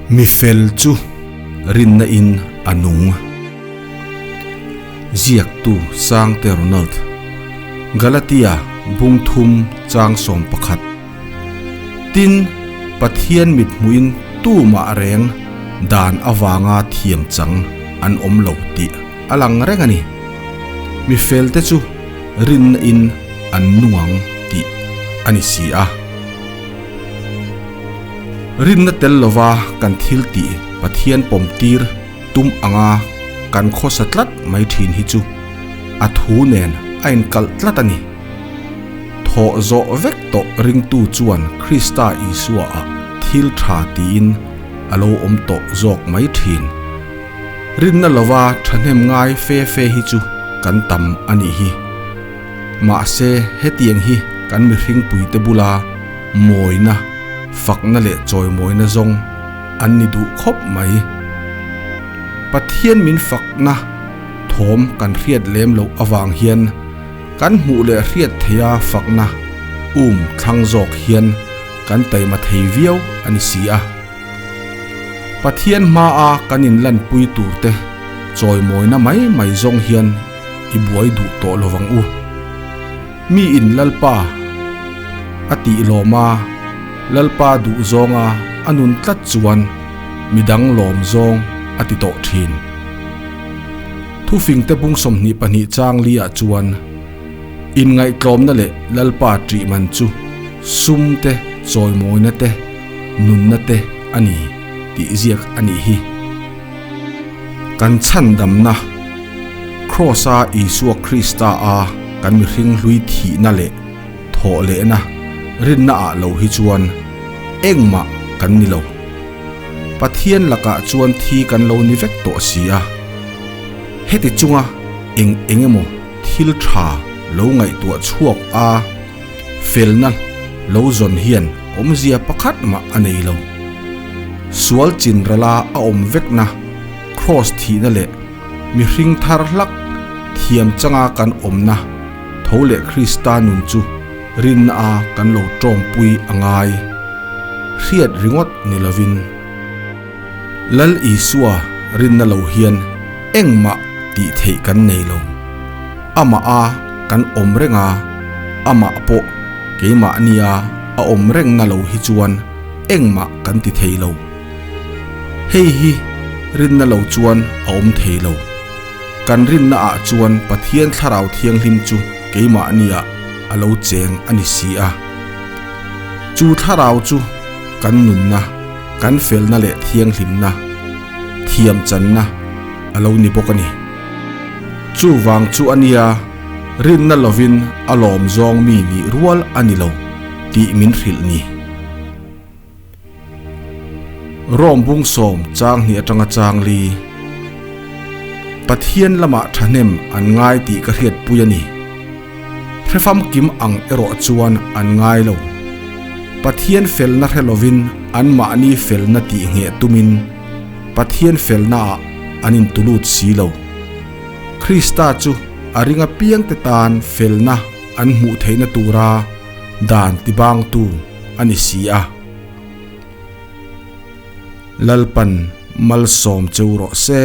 Mi fel chu rinna in a nung. Ziaktu Sangte Ronald, Galatia bung thum chang 11. Tin, Pathian mithmuhin tumah reng dan avanga thiam chang an awm lo tih a lang reng a ni. Mi felte chu rinna in an nung ang tih a ni si a. Rinna tel lova kan thil tih Pathian pawm tir tum anga kan khawsa tlat mai thin hi chu a thu nen a inkalh tlat a ni. Thawh zawh vek tawh ringtu chuan Krista Isua ah thil tha tiin a lo awm tawh zawk mai thin. Rinna lova thahnem ngai fe fe hi chu kan tam a nih hi. Mahse hetiang hi kan mihring puite bula mawina, fakna leh chawimawina zawng an ni duh khawp mai. Pathian min fakna thawm kan hriat lem loh avang hian Kan hmuh leh hriat theia fakna um thlang zawk hian kan taima thei viau a ni si a. Pathian hmaa kan inlanpui turte chawimawina mai mai zawng hian i buai duh tawh lo vang u. Mi in Lalpa a tih lawm a, Lalpa duh zawnga a nun tlat chuan midang lawm zawng a ti tawh thin. Thufingte bung 22 chang li ah chuan inngaihtlawmna leh Lalpa ṭih man chu sum te, chawimawina te, nunna te a ni tih ziak a nih hi. Kan chhandamna, Kraws-a Isua Krista a kan mihring hlui thihna leh thawh lehna rinna ah lo hi chuan engmah kan ni lo. Pathian lakah chuan thi kan lo ni vek tawh si a, heti chunga eng eng emaw thil tha lo ngaihtuah chhuak a felna lo zawn hian awmzia pakhat mah a nei lo. Sual chin rala a awm vekna Kraws thihna leh mihring thar hlak thiam changa kan awmna tho leh Krista nun chu Rinna a kan lo tawngpui a ngai hriat ringawt ni lovin Lal Isua rinna lo hian engmah tih theih kan nei lo. Amah a kan awm reng a, amah pawh keimahnia a awm rengna lo hi chuan engmah kan ti thei lo. Hei hi rinna lo chuan a awm thei lo. Kan rinna ah chuan Pathian Thlarau Thianghlim chu keimahnia a lo cheng a ni si a. Chu Thlarau chu kan nunna, kan felna leh thianghlimna, thiamchanna a lo ni bawk a ni. Chuvang chu a nia, rinna lovin a lawm zawng mi nih rual a ni lo tih min hrilh ni. Rom bung sawm chang hnih atanga chang li. Pathian lamah thahnem an ngai tih ka hriatpui a ni. Hrefam kim ang erawh chuan an ngai lo. Pathian felna hre lovin anmahni felna tih ngheh tumin Pathian felnaah an intulut si lo. Krista chu a ring apiangte tan felna an hmuh theihna tura dan tibangtu a ni si a. Lalpan malsawm cheu rawh se.